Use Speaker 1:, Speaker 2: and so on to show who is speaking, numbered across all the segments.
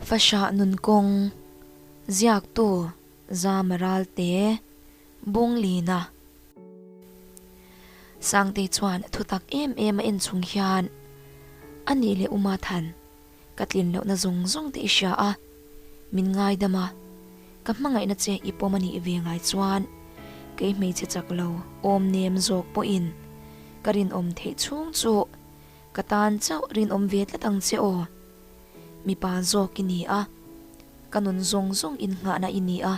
Speaker 1: Fahrah nun kawng, ziaktu Zama Ralte, Bunglina. Sangtei chuan thutak em em a en chung hian, A nih leh Uma Than, ka tlin lohna zawng zawng te i hria a, min ngaidam a, ka hmangaihna che i pawm a nih ve ngai chuan kei hmeichhe chak lo awm nem zawk pawhin ka rinawm theih chhung chu ka tan chauh rinawm ve tlat ang che aw. Mipa zawk i ni a, ka nun zawng zawng innghahna i ni a,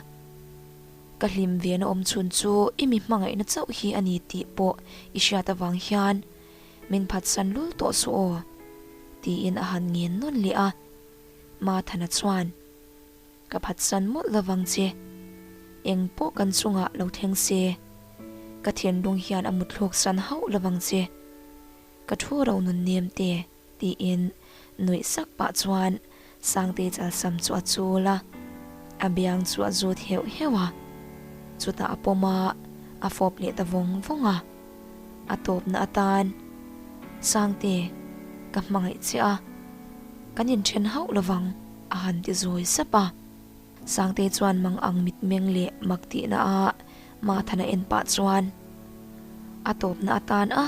Speaker 1: ka hlim vena awm chhun chu i mi hmangaihna chauh hi a ni tih pawh i hriat avang hian Min phatsan lul tawh suh aw, tiin a han ngen nawn leh a. Mathana chuan, Ka phatsan mawlh lovang che, eng pawh kan chungah lo thleng se, ka thinlung hian a mutthluk san hauh lovang che, ka thu ro nun nem te, tiin nuih sak pah chuan Sangtei chalsam chu a chul a, a biang chu a zut heuh heuh a, chutah a pawm a, a fawp leh ta vawng vawng a. A tawpna atan, Sangte, ka hmangaih che a, kan inthen hauh lovang, a han ti zawi sap a. Sangtei chuan mang ang mitmeng leh mak tihna a Mathana en pah chuan, A tawpna atan a?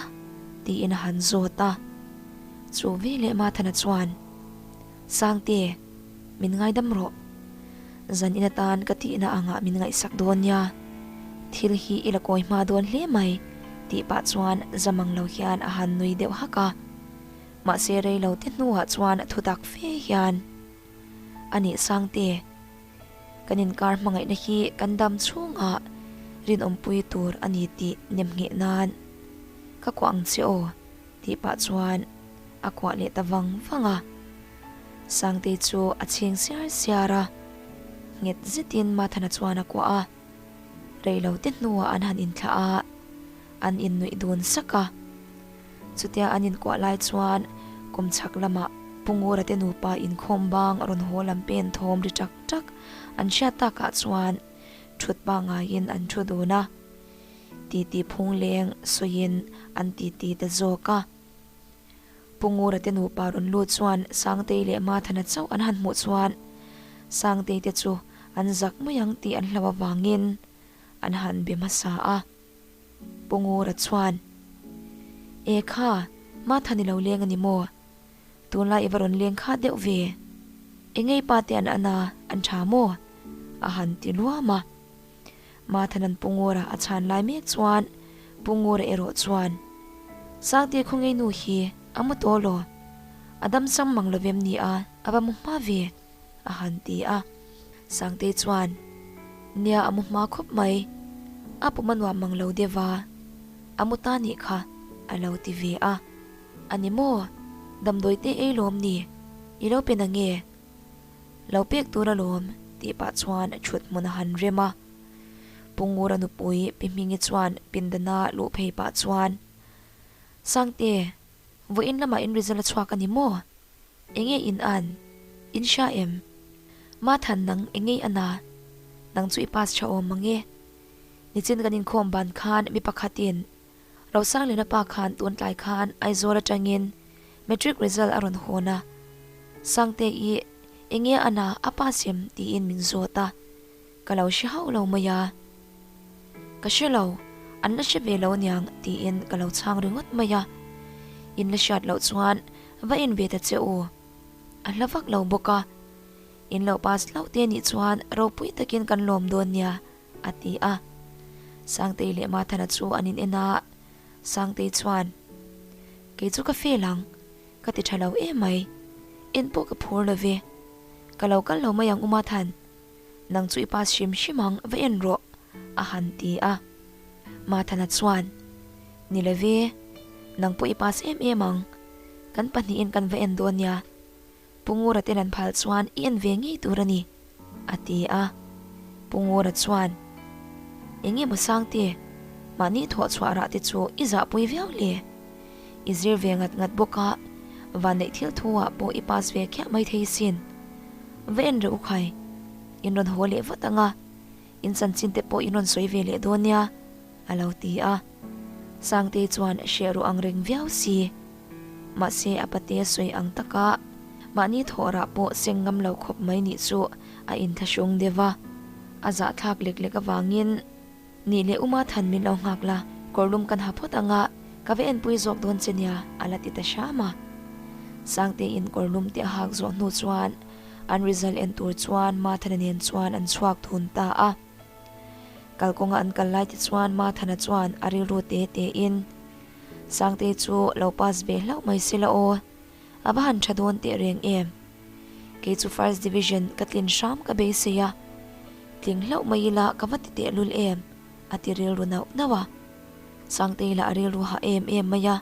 Speaker 1: tiin a han zawt a. Chu veleh Mathana chuan, Sangte, min ngaidam rawh. Zan in atan ka tihna angah min ngaihsak dawn nia. Thil hi i la kawi hma dawn hle mai, tih pah chuan zamang lo hian a han nui deuh hak a. Mahse rei lo te hnuah chuan thutak fe hian, A nih Sangte, kan inkar hmangaihna hi kan dam chhungah rinawmpui tur a ni tih nemngheh nan ka kuah ang che aw, tih pah chuan a kuah leh ta vang vang a. Sangtei chu a chhing siar siar a, nghet zetin Mathana chuan a kuah a. Reilote hnuah an han inthlah a, an innuih dun sak a. Chutia an inkuah lai chuan kum chhak lamah Pu Ngura te nupa inkhawm bang rawn haw lam pen thawm ri tak tak an hriat takah chuan thut pangaiin an thu dun a. Titi phung leng sawiin an titi ta zawk a. Pu Ngura te nupa rawn lut chuan Sangtei leh Mathana chauh an han hmuh chuan Sangtei te chu an zak mai ang tih an hlau avangin an han be hmasa a. Pu Ngura chuan, E kha, Mathan i lo leng a ni maw? Tunlai i va rawn leng kha deuh ve. Engei pa te an an a, an tha maw? a han ti luam a. Mathan an Pu Ngura a chhan lai mek chuan Pu Ngura erawh chuan, Sangte khawngei nu hi a mu tawh law? A dam chang mang lo vem ni a, a va mu hma ve, a han ti a. Sangtei chuan, Nia a mu hma khawp mai, a pum a nuam mang lo deuh a, a mu ta nih kha, a lo ti ve a. A ni maw? Damdawi te ei lawm ni? I lo pe na nge? Lo pek tur alawm, tih pah chuan thut hmun a han rem a. Pu Ngura nupui Pi Hmingi chuan pindana luh phei pah chuan, Sangte, vawiin lamah in result a chhuak a ni maw? Enge in an? In hria em? Mathan nang engei a na? Nang chu i pass tha awm mang e. Nichin kan inkhawm ban khan mi pakhatin Rosanglina pa khan tun tlai khan Aizawl atangin matric result a rawn hawn a, Sangte i enge a na a pass em tiin min zawt a, ka lo hre hauh lo mai a. Ka hre lo, an la hre ve lo aniang tiin ka lo chhang ringawt mai a. In la hriat loh chuan va en ve ta che u. A hla vak lo bawk a, in lo pass hlauh te nih chuan ropui takin kan lawm dawn nia a ti a. Sangtei leh Mathana chu an in en a, Sangtei chuan, Kei chu ka fail ang, ka ti tha lo em mai, en pawh ka phur lo ve, ka lo kal lo mai ang u Mathan, nang chu i pass hrim hrim ang va en rawh, a han ti a. Mathana chuan, Ni lo ve, nang pawh i pass em em ang, kan pahnihin kan va en dawn nia, Pu Ngura ten an phal chuan i en ve ngei tur a ni, a ti a. Pu Ngura chuan, Eng emaw Sangte, mahni thawh chhuah rah te chu i zahpui viau le. I zir ve ngat ngat bawk a, vanneih thil thu ah pawh i pass ve khiah mai thei sin. Va en reuh u khai, in rawn haw leh vat ang a, in chanchin te pawh in rawn sawi ve leh dawn nia, a lo ti a. Sangtei chuan hreh ruh ang reng viau si. Mahse a pate sawi ang taka. Mahni thawhrah pawh seng ngam lo khawp mai nih chu a inthlahrung deuh a, a zahthlak lek lek avangin Nih leh Uma Than min lo nghak la, kawrlum kan ha phawt ang a, ka va enpui zawk dawn che nia, a la ti ta hram a. Sangtein kawrlum te a hak zawh hnu chuan an result en tur chuan Mathana nen chuan an chhuak thun ta a. Kalkawnga an kal lai te chuan Mathana chuan a rilru te te in, Sangtei chu lo pass ve hlauh mai se la aw, a va han tha dawn teh reng em? Kei chu first division ka tlin hram ka beisei a, tling hlauh mai ila ka va ti teh lul em? a ti rilru nauh nauh a. Sangtei lah a rilru hah em em mai a,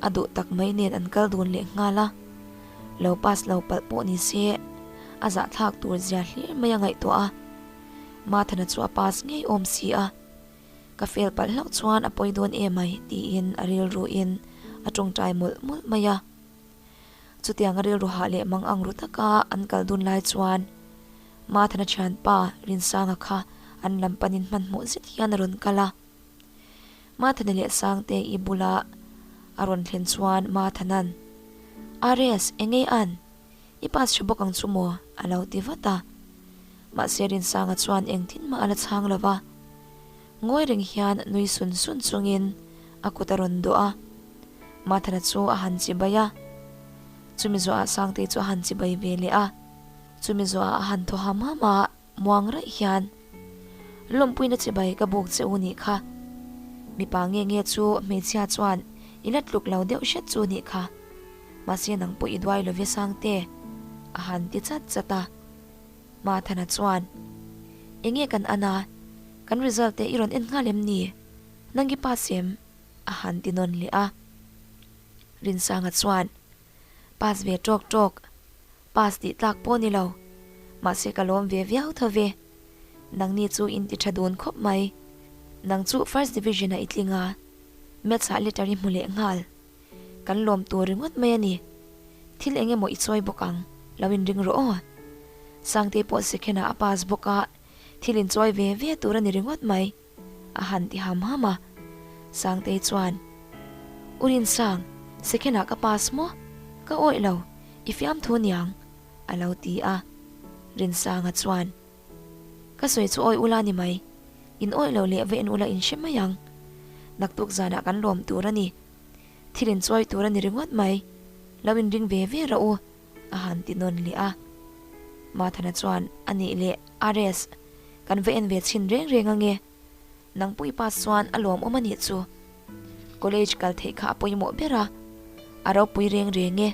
Speaker 1: a duh tak mai nen an kal dun leh nghal a, lo pass lo palh pawh ni se a zahthlak tur zia hlir mai a ngaihtuah a, Mathana chu a pass ngei awm si a. Ka fel palh hlauh chuan a pawi dawn em ai tiin a rilruin a tawngtai mawlh mawlh mai a. Chutiang a rilru hah leh mang ang ru taka an kal dun lai chuan Mathana thianpa Rinsanga kha an lam panin hmanhmawh zet hian a rawn kal a. Mathana leh Sangte-i bula a rawn thlen chuan Mathana'n, RS, engei an? I pass hre bawk ang chu maw? a lo ti vat a. Mahse Rinsanga chuan engtin mah a la chhang lo va. Ngawi reng hian nui sun sun chungin a kut a rawn dawh a. Mathana chu a han chibai a. Chumi zawhah Sangtei chu a han chibai ve leh a. Chumi zawhah a han thaw ham ham a, muang raih hian, Lawmpuina chibai ka buk che u nih kha. Mipa nge nge chu hmeichhia chuan i la tluk lo deuh hret chu nih kha. Mahse nang pawh i duai lo ve Sangte, a han ti chat chat a. Mathana chuan, Enge kan an a, kan result te i rawn en nghal em ni? Nang i pass em? a han ti nawn leh a. Rinsanga chuan, Pass ve tawk tawk, pass tih tlak pawh ni lo, mahse ka lawm ve viau tho ve. Nangni chu in ti tha dun khawp mai. Nang chu first division ah i tling a, maths ah letter i hmu leh nghal. Kan lawm tur ringawt mai a ni. Thil eng emaw i chawi bawk ang, lo inring rawh aw. Sangtei pawh second ah a pass bawk a, thil inchawi ve ve tur a ni ringawt mai, a han ti ham ham a. Sangtei chuan, U Rinsang, second ah ka pass maw? Ka awih lo, i fiamthu niang, a lo ti a. Rinsanga chuan, Ka sawi chu awih ula ni mai, in awih lo leh va en ula in hre mai ang. Naktuk zanah kan lawm tur a ni. Thil in chawi tur a ni ringawt mai, lo in ring ve ve rawh u, a han ti nawn leh a. Mathana chuan, A nih leh, RS, kan va en ve chhin reng reng ange. Nang pawh i pass chuan a lawmawm a nih chu. College kal theih kha a pawimawh ber a, a ropui reng reng e.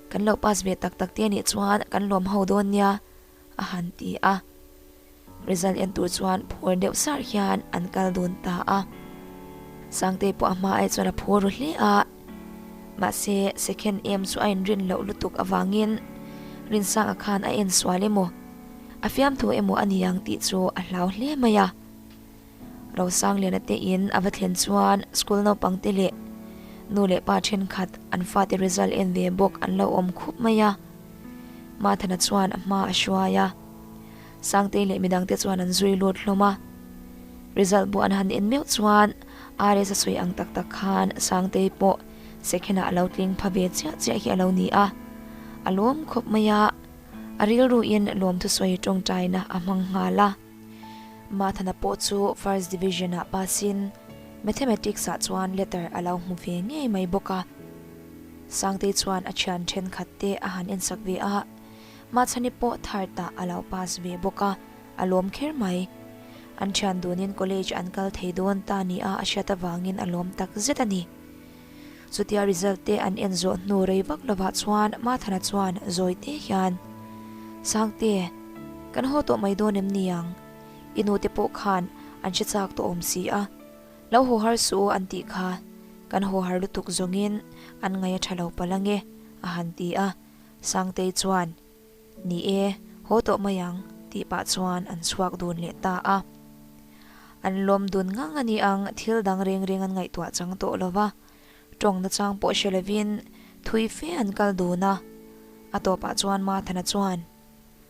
Speaker 1: Kan lo pass ve tak tak te anih chuan kan lawm ho dawn nia, a han ti a. Result en tur chuan phur deuh sar hian an kal dun ta a. Sangtei pawh a hma ai chuan a phur ru hle a. Mahse, second em chu a inrin loh lutuk avangin Rinsanga khan a en sual emaw, a fiamthu emaw a ni ang tih chu a hlau hle mai a. Rosangliana te in a va thlen chuan school naupang te leh nu leh pa thenkhat an fate result en ve bawk an lo awm khup mai a. Mathana chuan a hma a hruai a. Sangtei leh midangte chuan an zui lut hlawm a. Result buh an han en meuh chuan RS a sawi ang tak tak khan Sangtei pawh second ah a lo tling pha ve chiah chiah hi a lo ni a. A lawm khawp mai a, a rilruin lawmthusawi tawngtaina a hmang nghal a. Mathana pawh chu first division ah pass in Mathematics ah chuan letter a lo hmu ve ngei mai bawk a. Sangtei chuan a thian thenkhat te a han ensak ve a. Mahchhani pawh third ah a lo pass ve bawk a, a lawm kher mai. An thian dunin college an kal thei dawn ta nia a hriat avangin a lawm tak zet a ni. Chutia result te an en zawh hnu rei vak lovah chuan Mathana chuan zawi te hian, Sangte, kan haw tawh mai dawn em ni ang? I nu te pawh khan an hre chak tawh awm si a, lo haw har suh u an tih kha, kan haw har lutuk zawngin an ngaih a tha lo palh ange, a han ti a. Sangtei chuan, Ni e, haw tawh mai ang, tih pah chuan an chhuak dun leh ta a. An lawm dun ngang a ni ang, thil dang reng reng an ngaihtuah chang tawh lo va. Tawng nachang pawh hre lovin thui fe an kal dun a. A tawpah chuan Mathana chuan,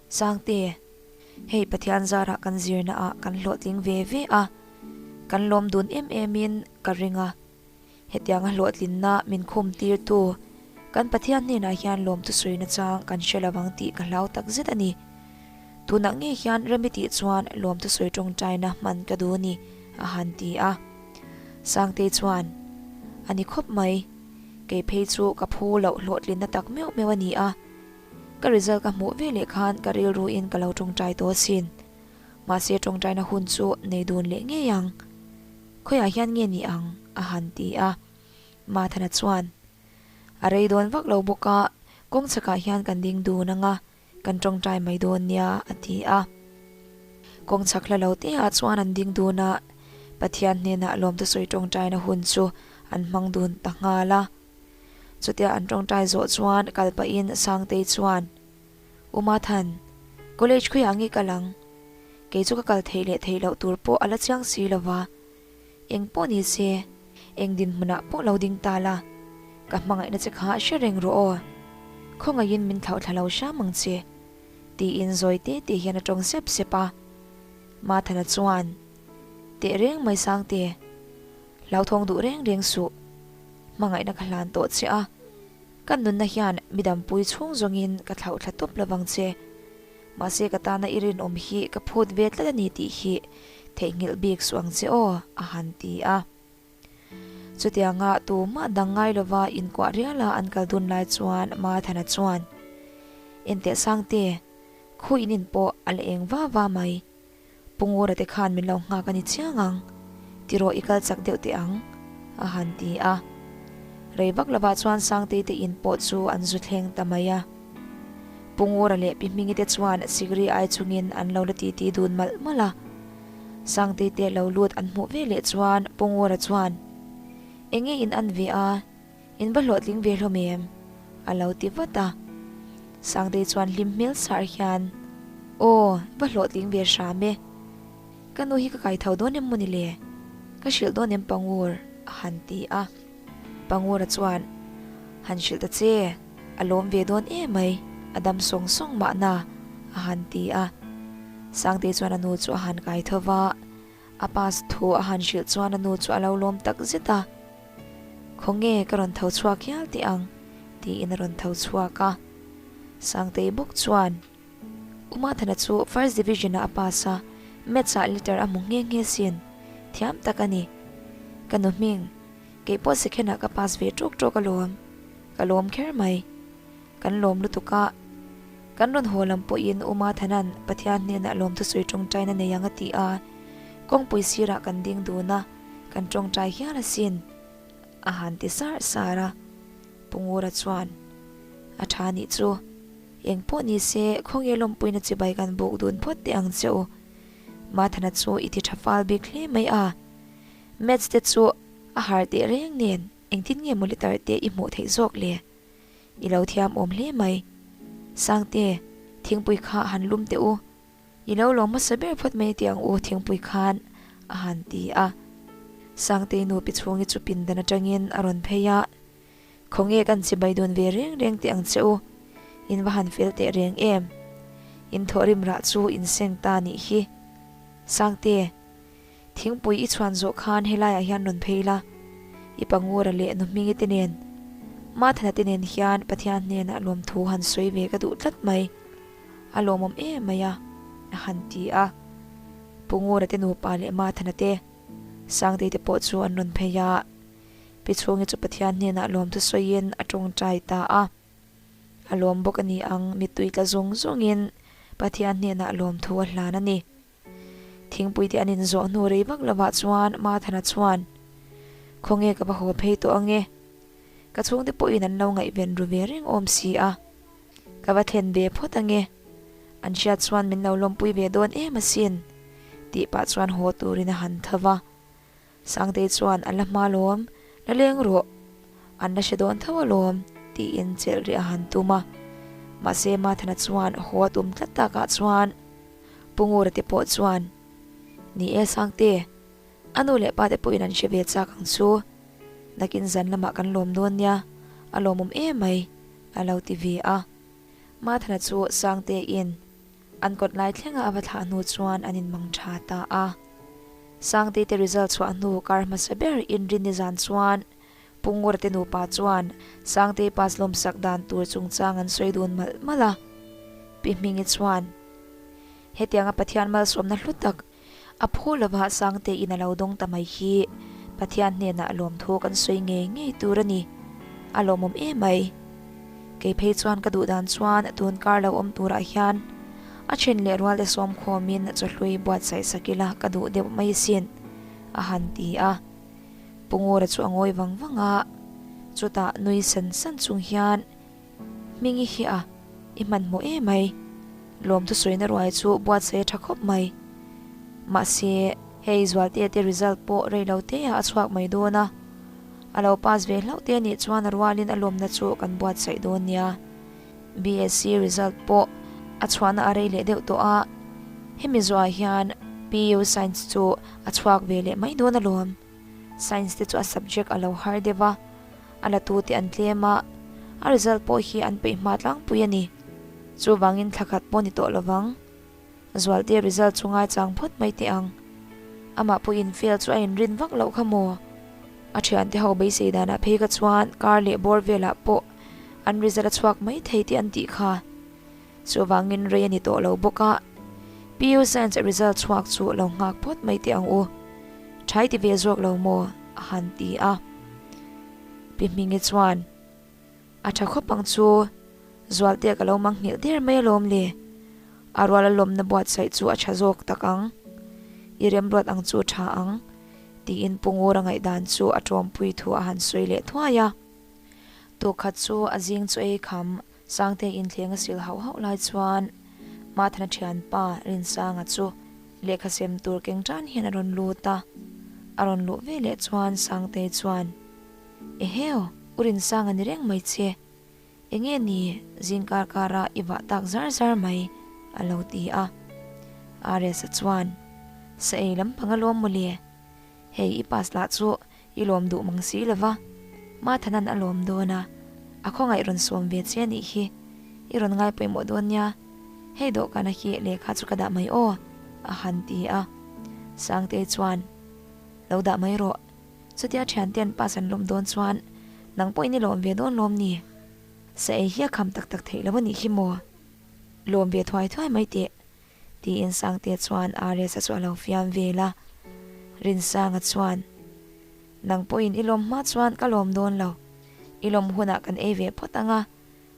Speaker 1: Sangte, hei Pathian zarah kan zirna ah kan hlawhtling ve ve a, kan lawm dun em em in ka ring a. Hetianga hlawhtlinna min khum tirtu. Kan Pathian hnenah hian lawmthu sawi nachang kan hre lovang tih ka hlau tak zet a ni. Tunah ngei hian remi tih chuan lawmthu sawi tawngtaina hman ka duh a ni, a han ti a. Sangtei chuan, A ni khawp mai. Kei phei chu ka phu loh hlawhtlinna tak meuh meuh a ni a. Ka result ka hmuh ve leh khan ka rilruin ka lo tawngtai tawh asin. Mahse tawngtaina hun chu nei dun leh ngei ang. Khawiah hian nge ni ang? a han ti a. Mathana chuan, A rei dawn vak lo bawk a, kawng chhakah hian kan ding dun ang a, kan tawngtai mai dawn nia, a ti a. Kawng chhak hla lo te ah chuan an ding dun a, Pathian hnenah lawmte sawi tawngtaina hun chu an hmang dun ta nghal a. Chutia an tawngtai zawh chuan kal pahin Sangtei chuan, U Mathan, college khawiah nge kal ang? Kei chu ka kal theih leh theih loh tur pawh a la chiang si lo va. Eng pawh ni se, eng dinhmunah pawh lo ding ta la, ka hmangaihna che kha hre reng rawh aw. Khawngaihin min thlauhthla lo hram ang che, tiin zawi te te hian a tawng sep sep a. Mathana chuan, Teh reng mai Sangte, hlauthawng duh reng reng suh. Hmangaihna ka hlan tawh che a, ka nunna hian midampui chhung zawngin ka thlauhthla tawp lovang che. Mahse ka tana i rinawm hi ka phut ve tlat a ni tih hi theihnghilh bik suh ang che aw, a han ti a. Chutianga tumah dang ngai lova inkuah riala an kal dun lai chuan Mathana chuan, Enteh Sangte, khu in in pawh a la eng va va mai. Pu Ngura te khan min lo nghak a ni chiang ang, tiraw i kal chak deuh teh ang, a han ti a. Rei vak lovah chuan Sangtei te in pawh chu an zu thleng ta mai a. Pu Ngura leh Pi Hmingi te chuan sikri ai chungin an lo la titi dun malh malh a. Sangtei te lo lut an hmuh ve leh chuan Pu Ngura chuan, Enge in an ve a? In va hlawhtling ve hlawm em? A lo ti vat a. Sangtei chuan hlim hmel sar hian, Aw, va hlawhtling ve hram e. Ka nu hi ka kai tho dawn em maw ni le? Ka hrilh dawn em Pangur? a han ti a. Pangura chuan, Han hrilh ta che, a lawm ve dawn emai, a dam sawng sawng mahna, a han ti a. Sangtei chuan a nu chu a han kai tho va. A pass thu a han hrilh chuan a nu chu a lo lawm tak zet a, Khawnge ka rawn tho chhuak hial teh ang, tiin a rawn tho chhuak a. Sangtei bawk chuan U Mathana chu First Division ah a pass a, Maths ah letter a hmu nghe nghe sin, thiam tak a ni. Ka nu hming, kei pawh second ah ka pass ve ṭawk ṭawk alawm, ka lawm kher mai. Kan lawm lutuk a, kan rawn haw lam pawhin U Mathana'n Pathian hnenah lawmthusawi tawngtaina nei ang a ti a, kawngpui sirah kan ding dun a, kan tawngtai hial asin, a han ti sar sar a. Pu Ngura chuan, A tha nih chu, eng pawh ni se khawnge lawmpuina chibai kan buk dun phawt teh ang che u. Mathana chu i ti tha fal bik hle mai a, Maths te chu a har teh reng nen engtin nge maw letter te i hmuh theih zawk le? I lo thiam awm hle mai. Sangte, thingpui kha han lum teh u. I lo lawm hmasa ber phawt mai tih ang u thingpui khan, a han ti a. Sangtei nu pi chhungi chu pindan atangin a rawn phei a, Khawnge kan chibai dun ve reng reng teh ang che u. In va han fel teh reng em. In thawhrim rah chu in seng ta nih hi. Sangte. Thingpui i chhuan zawh khan helaiah hian rawn phei la, i Pangura leh nu Hmingi te nen, Mathana te nen hian Pathian hnenah lawmthu han sawi ve ka duh tlat mai, a lawmawm em mai a, a han ti a. Pungura te nupa leh Mathana te, Sangtei te pawh chu an rawn phei a, Pi Chhungi chu Pathian hnenah lawmthu sawiin a tawngtai ta a. A lawm bawk a ni ang, mittui tla zung zungin Pathian hnenah lawmthu a hlan a ni. Thingpui te an inzawh hnu rei vak lovah chuan Mathana chuan, Khawnge ka va haw phei tawh ange? Ka chhungte pawhin an lo ngaihven ru ve reng awm si a, ka va thlen ve phawt ange. An hriat chuan min lo lawmpui ve dawn em asin, tih pah chuan haw turin a han tho va. Sangtei chuan a la hma lawm, la leng rawh, an la hre dawn tho alawm, tiin chelh rih a han tum a. Mahse Mathana chuan haw a tum tlat takah chuan Pu Ngura te pawh chuan, Ni e Sangte, a nu leh pa te pawhin an hre ve chak ang chu, nakin zan lamah kan lawm dawn nia, a lawmawm em mai, a lo ti ve a. Mathana chu Sangteiin An kawt lai thlenga a va thlah hnu chuan an inmang tha ta a. Sangtei te result chhuah hnu kar hmasa ber inrin nizan chuan Pu Ngura te nupa chuan Sangtei pass lawmsak dan tur chungchang an sawi dun malh malh a. Pi Hmingi chuan, Hetianga Pathian malsawmna hlu tak a phu lova Sangteiin a lo dawng ta mai hi Pathian hnenah lawmthu kan sawi ngei ngei tur a ni. A lawmawm em mai. Kei phei chuan ka duh dan chuan tun kar lo awm turah hian a then leh rual te sawm khawmin chawhlui buatsaih sak ila ka duh deuh mai asin, a han ti a. Pu Ngura chu a ngawi vang vang a, chutah nui san san chung hian, Hmingi hi a, i hmanhmawh em mai. Lawmthu sawina ruai chu buatsaih a tha khawp mai. Mahse, hei Zualtea te result pawh rei lo te ah a chhuak mai dawn a. A lo pass ve hlauh te anih chuan a rualin a lawmna chu kan buatsaih dawn nia. BSc result pawh a chhuahna a rei leh deuh tawh a, hemi zuah hian PU Science chu a chhuak ve leh mai dawn alawm. Science te chu a subject a lo har deuh a, a la tu te an tlem a, a result pawh hi an peih hma tlangpui a ni. Chuvangin thla khat pawh ni tawh lovang. Zualte result chu ngaichang phawt mai teh ang. Amah pawhin fail chu a inrin vak loh kha maw? A thiante ho beisei danah phei kha chuan kar leh bawr velah pawh an result a chhuak mai thei tih an tih kha. Chuvangin rei a ni tawh lo bawk a, PU Science result chhuak chu lo nghak phawt mai teh ang u. Thai ti ve zawk lo maw? a han ti a. Pi Hmingi chuan. A tha khawp ang chu, Zualtea ka lo mang nghilh der mai alawm le. A ruala lawmna buatsaih chu a tha zawk tak ang. I remruat ang chu tha ang, tiin Pu Ngura ngaihdan chu a tawmpui thu a han sawi leh thuai a. Tukhat chu a zing chu ei kham Sangte inthleng a sil hauh hauh lai chuan Mathana thianpa Rinsanga chu lehkha sem tur keng tan hian a rawn lut a. A rawn luh veleh chuan Sangte chuan, Eheu, u Rinsanga ni reng mai che. Enge ni zing kar kara i vah tak zar zar mai? a lo ti a. RS-a chuan, Sa ei lampang alawm mawle. Hei i pass lah chu i lawm duh mang si lo va. Mathanan a lawm dawn a, a khawngaih rawn sawm ve che anih hi. I rawn ngai pawimawh dawn nia. Hei dawhkana hi lehkha chu ka dah mai aw, a han ti a. Sangtei chuan, Lo dah mai rawh. Chutia thiante an pass an lawm dawn chuan nang pawhin i lawm ve dawn lawm ni? Sa ei hi a kham tak tak theih lo a nih hi maw? Lawm ve thuai thuai mai teh, tiin Sangtea chuan RS-a chu a lo fiam vel a. Rinsanga chuan, Nang pawhin i lawm hma chuan ka lawm dawn lo. I lawm hunah kan ei ve phawt ang a,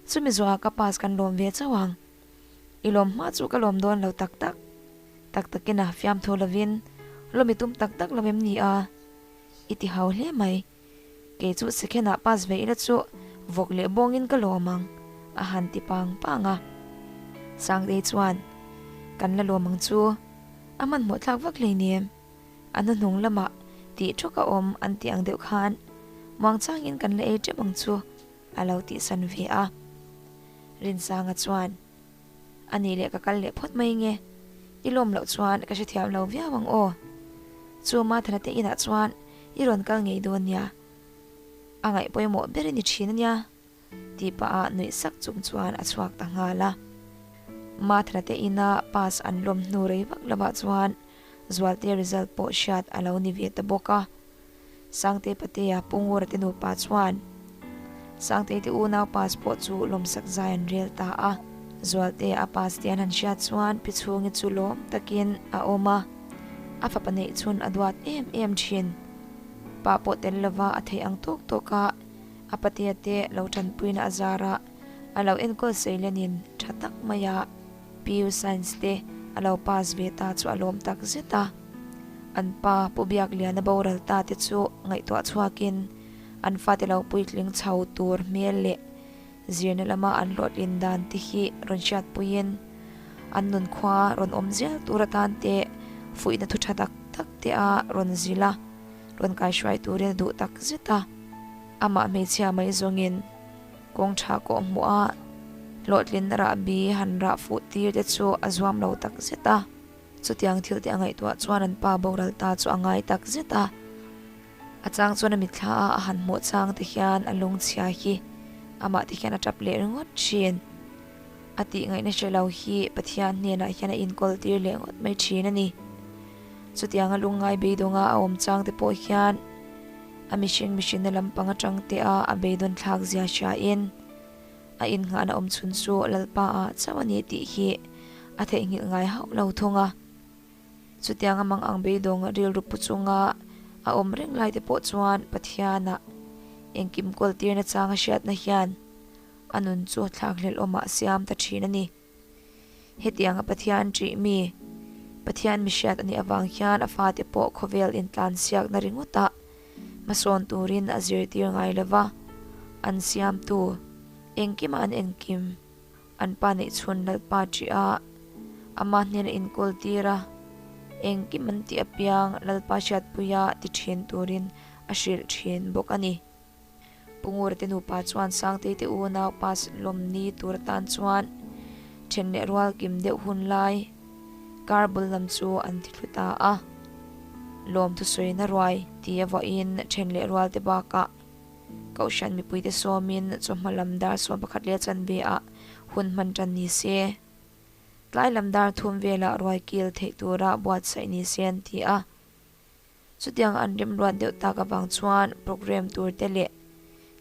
Speaker 1: chumi zawhah ka pass kan lawm ve chauh ang. I lawm hma chu ka lawm dawn lo tak tak. Tak takin a fiamthu lovin lawm i tum tak tak lo em ni a? I ti hau hle mai. Kei chu second ah pass ve ila chu vawk leh bawngin ka lawm ang, a han ti pang pang a. Sangtei chuan, Kan la lawm ang chu, a hmanhmawh thlak vak hleinem. A hnuhnung lamah tih thawk a awm an tih ang deuh khan muangchangin kan la ei tep ang chu, a lo tihsan ve a. Rinsanga chuan, A nih leh ka kal leh phawt mai nge? I lawm loh chuan ka hrethiam lo viau ang aw. Chu Mathana te inah chuan i rawn kal ngei dawn nia. A ngaih pawimawh ber i ni thin a nia, tih pah ah nuih sak chung chuan a chhuak ta nghal a. Mathana te ina pass an lawm hnu rei vak lovah chuan Zualte result pawh hriat a lo ni ve ta bawk a. Sangtei Patea Pu Ngura te nupa chuan Sangtei te unau pass pawh chu lawmsak zai an rel ta a. Zualtea a pass te an han hriat chuan Pi Chhungi chu lawm takin a awm a, a fapa neih chhun a duat em em thin. Pa pawh tel lova a theih ang tawk tawk a, a Patea te lo tanpuina a zar a, a lo enkawl seilenin tha tak mai a. PU Science te a lo pass ve ta chu a lawm tak zet a. An pa Pu Biakliana boral ta te chu ngaihtuah chhuakin an fate lo puitling chho tur hmel leh zirna lama an hlawhtlin dan te hi rawn hriatpuiin an nunkhua rawn awm zel tur atan te fuihna thu tha tak tak te a rawn zilh a, rawn kaihruai turin a duh tak zet a. Amah hmeichhia mai zawngin. Kawng tha kawh hmuh a, hlawhtlinna rahbi han rah fuh tir te chu a zuam lo tak zet a. Chutiang thil te a ngaihtuah chuan an pa boral ta chu a ngai tak zet a. A chang chuan a mitthla a a han hmuh chang te hian a lungchhia hi amah te hian a tap leh ringawt thin. A tih ngaihna hre lo hi Pathian hnenah hian a inkawl tir leh ngawt mai thin a ni. Chutianga lungngai beidawnga a awm chang te pawh hian. A mihring mihrinna lampang atang te a a beidawn thlak zia hria in a innghahna awm chhun chu Lalpa ah chauh a ni tih hi a theihnghilh ngai hauh lo thung a. Chutiang a mang ang beidawng rilru pu chunga a awm reng lai te pawh chuan Pathian ah engkim kawl tirna chang a hriatna hian a nun chu thlakhlelh awmah a siam ta thin a ni. Hetianga Pathian ṭih mi, Pathian mihriat a nih avang hian a fate pawh khawvel intlansiakna ringawtah hmasawn turin a zirtir ngai lo va, an siamtu, engkimah an enkim, an pa neihchhun Lalpa ṭih a, amah hnena inkawl tir a, engkim an tih apiang Lalpa hriatpuia ti ṭhin turin a hrilh ṭhin bawk a ni. Pu Ngura te nupa chuan Sangtei te unau pass lawmni tur atan chuan then leh rual kim deuh hun lai kar bul lam chu an ti thlu ta a. Lawm thusawina ruai ti a vuahin then leh rual te bakah Kohhran mipuite sawmin chawhma lam dar 11 leh chanve ah hun hman tan ni se. Tlai lam dar thum velah ruai kil theih tura buatsaih ni se an ti a. Chutiang an remruat deuh tak avang chuan programme tur te leh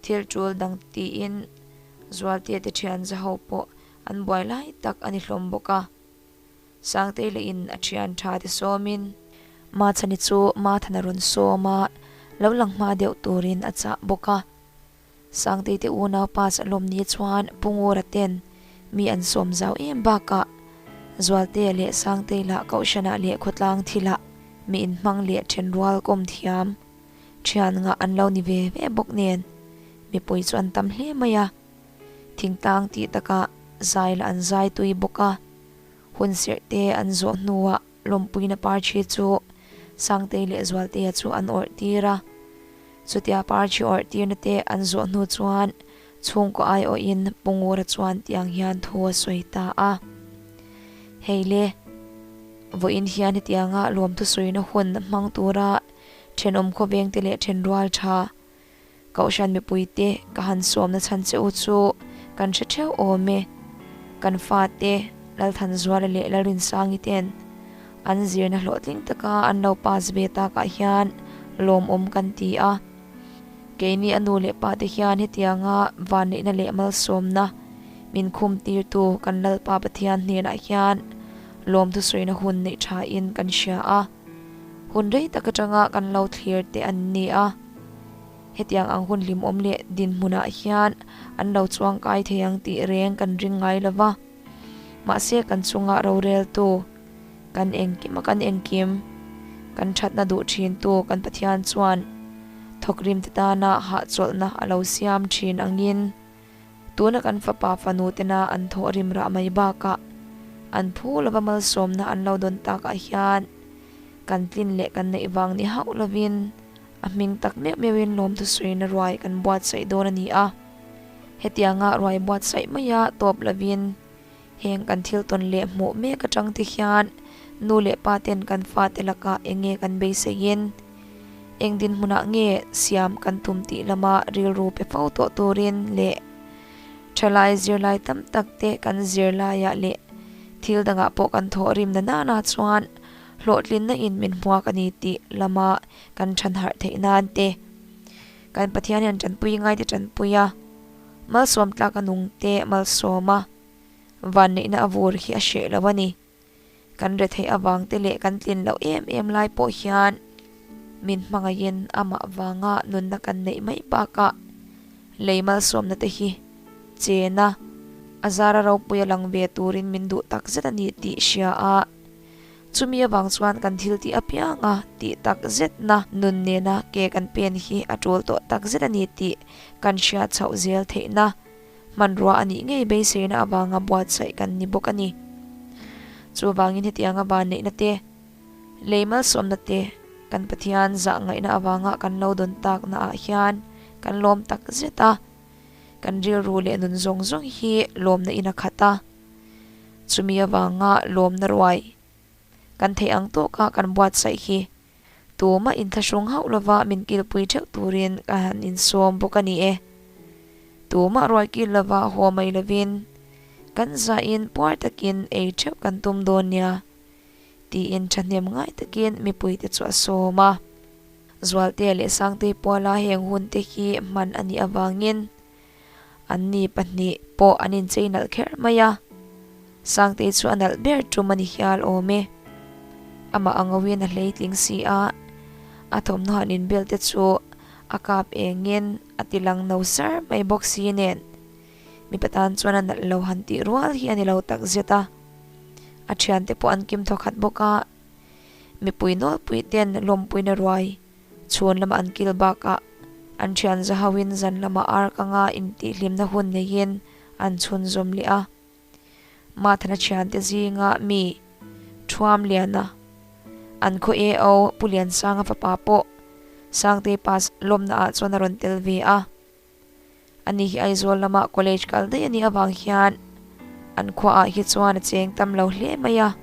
Speaker 1: thil tul dang tiin Zualtea te thian zaho pawh an buai lai tak a ni hlawm bawk a. Sangtei leh in a thian tha te sawmin Machhani chu Mathana rawn sawm a, lo lang hma deuh turin a chah bawk a. Sangtei te unau pass a lawm ni chuan Pu Ngura ten mi an sawm zau em bakah Zualtea leh Sangtei lah Kohhranah leh khawtlang thilah mi inhmang leh thenrual kawm thiam thian ngah an lo ni ve ve bawk nen mipui chu an tam hle mai a, thingtlang tih takah zai lah an zai tui bawk a, hun serh te an zawh hnuah Lawmpuina parchi chu Sangtei leh Zualtea chu an awrh tir a. Chutia parchi awrh tirna te an zawh hnu chuan chhungkaw aiawhin Pu Ngura chuan tiang hian thu a sawi ta a. Hei le, vawiin hian hetianga lawmthu sawina hun hmang tura thenawm khawvengte leh thenrual tha Kohhran mipuite ka han sawmna chhan che u chu kan hre theuh awm e. Kan fate Lalthanzuala leh Lalrinsangi ten an zirna hlawhtling taka an lo pass ve takah hian lawmawm kan ti a. Keini a nu leh pa te hian hetianga vanneihna leh malsawmna min khum tirtu kan Lalpa Pathian hnenah hian lawmthu sawina hun neih thain kan hria a. Hun rei tak atanga kan lo thlir te an ni a. Hetiang ang hun hlimawm leh dinhmunah hian an lo chuang kai thei ang tih reng kan ring ngai lo va. Mahse kan chunga roreltu, kan engkim a kan engkim, kan thatna duh thintu kan Pathian chuan thawkrim te tana hahchawlhna a lo siam thin angin tuna kan fapa fanu tena an thawhrim rah mai bakah an phu lova malsawmna an lo dawn takah hian kan tlin leh kan neih vang ni hauh lovin A hming tak meuh meuhin lawmthu suina ruai kan buatsaih dawn a ni a. Hetianga ruai buatsaih maia tawp lovin heng kan thil tawn leh hmuh mek atang te hian nu leh pa ten kan fate lakah eng nge kan beiseiin eng dinhmunah nge siam kan tum tih lama rilru pe fo tawh turin leh thalai zirlai tam tak te kan zirlaiah leh thil dangah pawh kan thawh rim na nana chuan hlawhtlinna in min hmuak a ni tih lama kan than harh theih nan te, kan Pathian hian tanpui ngai te tanpui a, malsawm tlak a nung te malsawm a, vanneihna a vur hi a hreh lo a ni. Kan retheih avang te leh kan tlin loh em em lai pawh hian min hmangaihin amah vanga nunna kan neih mai bakah lei malsawmna te hi chen a, a zara ropui a lang ve turin min duh takzet a ni tih hria a, Chumi avang chuan kan thil tih apianga tih tak zetna nun nena ke kan pen hi a tul tawh tak zet a ni tih kan hriat chhoh zel theihna hmanrua a nih ngei beiseina avanga buatsaih kan ni bawk a ni. Chuvangin hetianga vanneihna te, lei malsawmna te kan Pathian zah ngaihna avanga kan lo dawn takna ah hian kan lawm tak zet a, kan rilru leh nun zawng zawng hi lawmna in a khat a. Chumi avanga lawmna ruai kan theih ang tawka kan buatsaih hi tumah inthlahrung hauh lova min kilpui theuh turin ka han insawm bawk a ni e. Tumah ruai kil lova haw mai lovin kan zahin puar takin ei theuh kan tum dawn nia tiin thahnem ngai takin mipuite chu a sawm a. Zualtea leh Sangtei puala heng hunte hi hman a nih avangin Anni pahnih pawh an inchei nalh kher mai a, Sangtei chu a nalh ber tum a ni hial awm e. Amah a ngawin a hleitling si a, a thawmhnaw han inbel te chu a kap engin a ti lang no sar mai bawk si nen mipa tan chuan a nalh lo han tih rual hi a ni lo tak zet a. A thiante pawh an kim thawkhat bawk a, mipui nawlpui ten lawmpuina ruai Chhun lama an kil bakah an thian za hoin zan lama ar kanga intihhlimna hun neiin an chhunzawm leh a. Mathana thiante zinga mi Thuam Liana, an khaw AO Pu Liansanga fapa pawh Sangtei pass lawmna ah chuan a rawn tel ve a. Ani hi Aizawl lama college kal daih a nih avang hian an khuaah hi chuan a cheng tam lo hle mai a.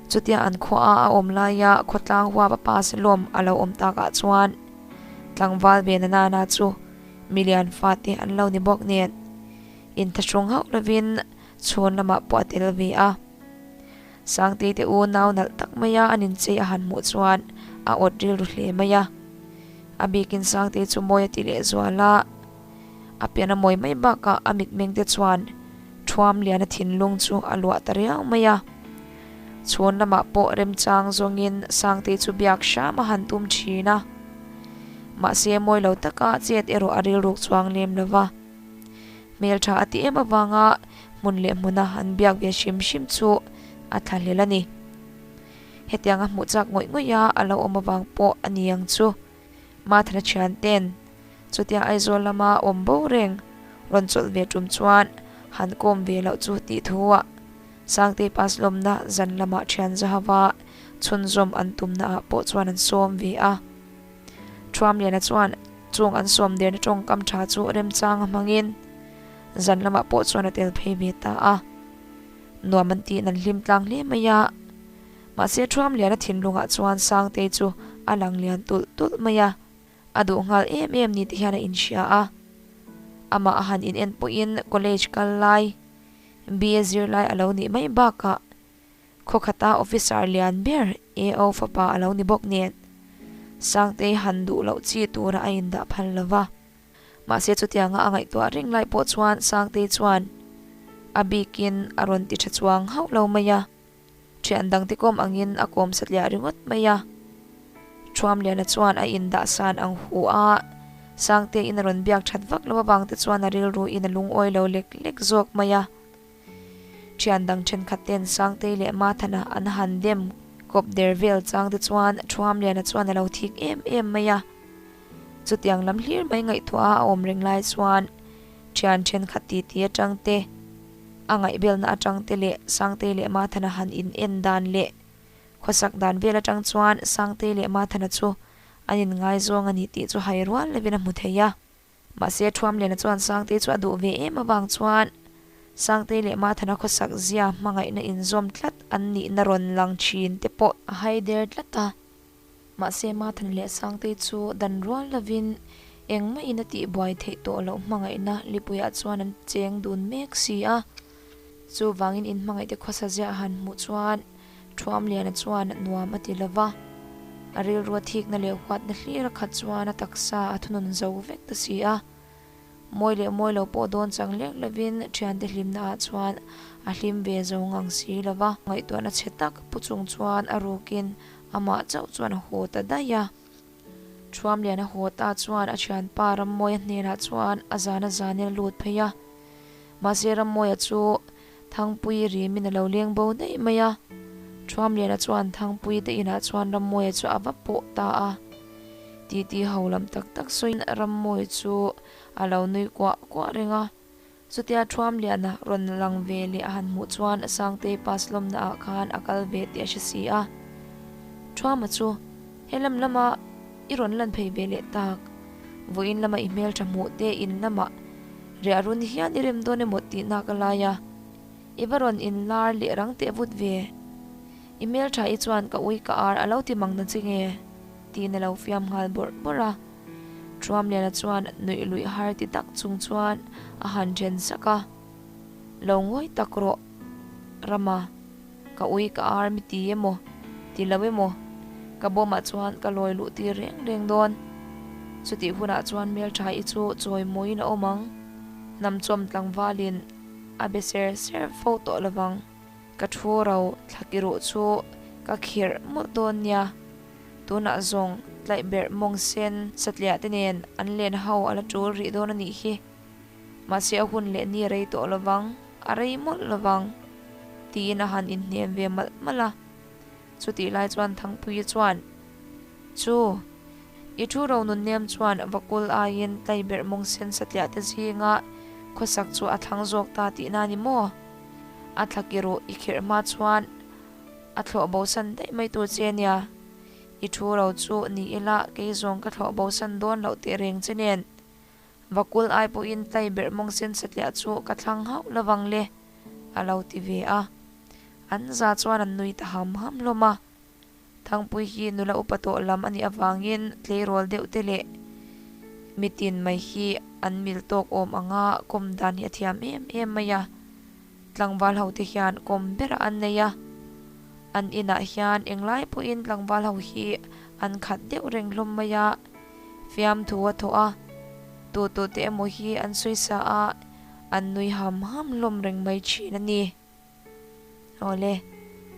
Speaker 1: Chutia an khuaah a awm laia khawtlang huap a pass lawm a lo awm takah chuan tlangval ve na nana chu milian fate an lo ni bawk nen inthahrung hauh lovin chhun lamah pawh a tel ve a. Sangtei te unau nalh tak maia an inchei a han hmuh chuan a awt rilru hle mai a. A bikin Sangtei chu mawi a ti leh zual a, a pian a mawi mai bakah a mitmeng te chuan Thuam Liana thinlung chu a luah ta riau mai a. Chhun lamah pawh remchang zawngin Sangtei chu biak hram a han tum thin a. Mahse mawi lo taka chet erawh a rilruk chuang lem lo va. Hmeltha a ti em avanga hmun leh hmuna an biak ve hrim hrim chu a thla hlel a ni. Hetianga hmuh chak ngawih ngawih a a lo awm avang pawh a ni ang chu. Mathana thian ten chutia Aizawl lama awm bo reng rawn chawlh ve tum chuan han kawm ve loh chu tih thu ah Sangtei pass lawmna zan lamah thian zahava chhunzawm an tumna ah pawh chuan an sawm ve a. Thuamliana chuan chung an sawm derna tawngkam tha chu remchang a hmangin zan lamah pawh chuan a tel phei ve ta a. Nuam an tiin an hlim tlang hle mai a. Mahse Thuamliana thinlungah chuan Sangtei chu a lang lian tulh tulh mai a. A duh nghal em em ni te hian a inhria a. Amah a han inen pawhin college kal lai, BA zirlai a lo nih mai bakah Khawkhata officer lian ber AO fapa a lo ni bawk nen, Sangtei han duh loh chi tura a indah phal lo va. Mahse chutianga a ngaihtuah reng lai pawh chuan Sangtei chuan a bikin a rawn ti tha chuang hauh lo mai a, thian dangte kawm angin a kawm satliah ringawt mai a. Thuamliana chuan a indah san ang hu a, Sangteiin a rawn biak that vak lo avangte chuan a rilruin a lungawi lo lek lek zawk mai a. Thian dang thenkhat ten Sangtei leh Mathana an han dem kawp der vel chang te chuan Thuamliana chuan a lo thik em em mai a. Chutiang lam hlir mai ngaihtuah a awm reng lai chuan thian thenkhat titi atang te, a ngaihbelna atang te leh Sangtei leh Mathana han in en dan leh khawsak dan vel atang chuan Sangtei leh Mathana chu an inngaizawng a ni tih chu hai rual lovin a hmu thei a. Mahse, Thuamliana chuan Sangtei chu a duh ve em avang chuan Sangtei leh Mathana khawsak zia hmangaihna inzawm tlat an nihna rawn lang thin te pawh a hai der tlat a. Mahse, Mathana leh Sangtei chu dan rual lovin engmahin a tihbuai theih tawh loh hmangaihna lipuiah chuan an cheng dun mek si a. Chuvangin inhmangaihte khawsa zia a han hmuh chuan Thuamliana chuan nuam a ti lo va, a rilru a thikna leh huatna hlir a khat chuan a taksa a thunun zo vek ta si a. Mawi leh mawi lo pawh dawn chang lek lovin thiante hlimna ah chuan a hlim ve zo ngang si lo va, ngaihtuahna chhe tak pu chung chuan a rukin amah chauh chuan a haw ta daih a. Thuamliana haw ta chuan a thianpa Rammawia hnenah chuan a zana zanin a lut phei a, mahse Rammawia chu Thangpui rimin a lo leng bo daih mai a, Thuamliana chuan Thangpui te inah chuan Rammawia chu a va pawh ta a. Titi ho lam tak tak sawiin Rammawia chu a lo nui kuah kuah reng a. Chutia Thuamliana rawn lang ve leh a han hmuh chuan Sangtei pass lawmna ah khan a kal ve tih a hre si a. Thuama chu he lam lama i rawn lan phei ve leh tak, vawiin lama i hmeltha hmuh te in lamah Riah run hian i rem dawn emaw tih nak a lai a, i va rawn in lar leh rang teh vut ve. I hmeltha i chuan ka ui ka ar a lo ti mang na che nge? tiin a lo fiam nghal bawrh bawrh a. Thuamliana chuan nuih luih har ti tak chung chuan a han then sak a, Lo ngawi tak rawh Rama, ka ui ka ar mi ti emaw ti lo emaw? Ka bawmah chuan ka lawi luh tir reng reng dawn. Chutih hunah chuan hmeltha-i chu chawi mawiin a awm ang. Hnamchawm tlangvalin a be ser ser fo tawh lovang. Ka thu ro thlaki ruh chu ka khirh mawlh dawn nia. Tunah zawng tlaihberh mawng sen satliah te nen an len ho a la tul rih dawn a nih hi. Mahse a hun leh ni a rei tawh lovang, a rei mawlh lovang tiin a han inhnem ve malh malh a. Chutih lai chuan Thangpuii chuan, Chu, i thu ro nun nem chuan Vakul aiin Tlaiberh mawng sen satliah te zinga khawsak chu a thlang zawk ta tihna a ni maw? A thla ki ruh i khirh hma chuan a thlawh bosan daih mai tur che nia. I thu ro chu ni ila kei zawng ka thlawh bosan dawn loh teh reng che nen. Vakul ai pawhin Tlaiberh mawng sen satliah chu ka thlang hauh lovang le, a lo ti ve a. An za chuan an nui ta ham ham hlawm a. Thangpui hi nula upa tawh lam a nih avangin tleirawl deuh te leh mitin mai hi an mil tawk awm anga kawm dan hi a thiam em em mai a. Tlangval ho te hian kawm berah an nei a. An inah hian englai pawhin tlangval ho hi an khat deuh reng hlawm mai a. Fiamthu a thawh a, tu tu te emaw hi an sawisa a, an nui ham ham hlawm reng mai thin a ni. Awle,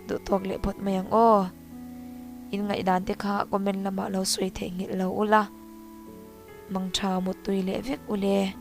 Speaker 1: duh tawk leh phawt mai ang aw. In ngaihdan te kha comment lamah lo sawi theih nghilh lo ula. Mangtha muttui leh vek ule.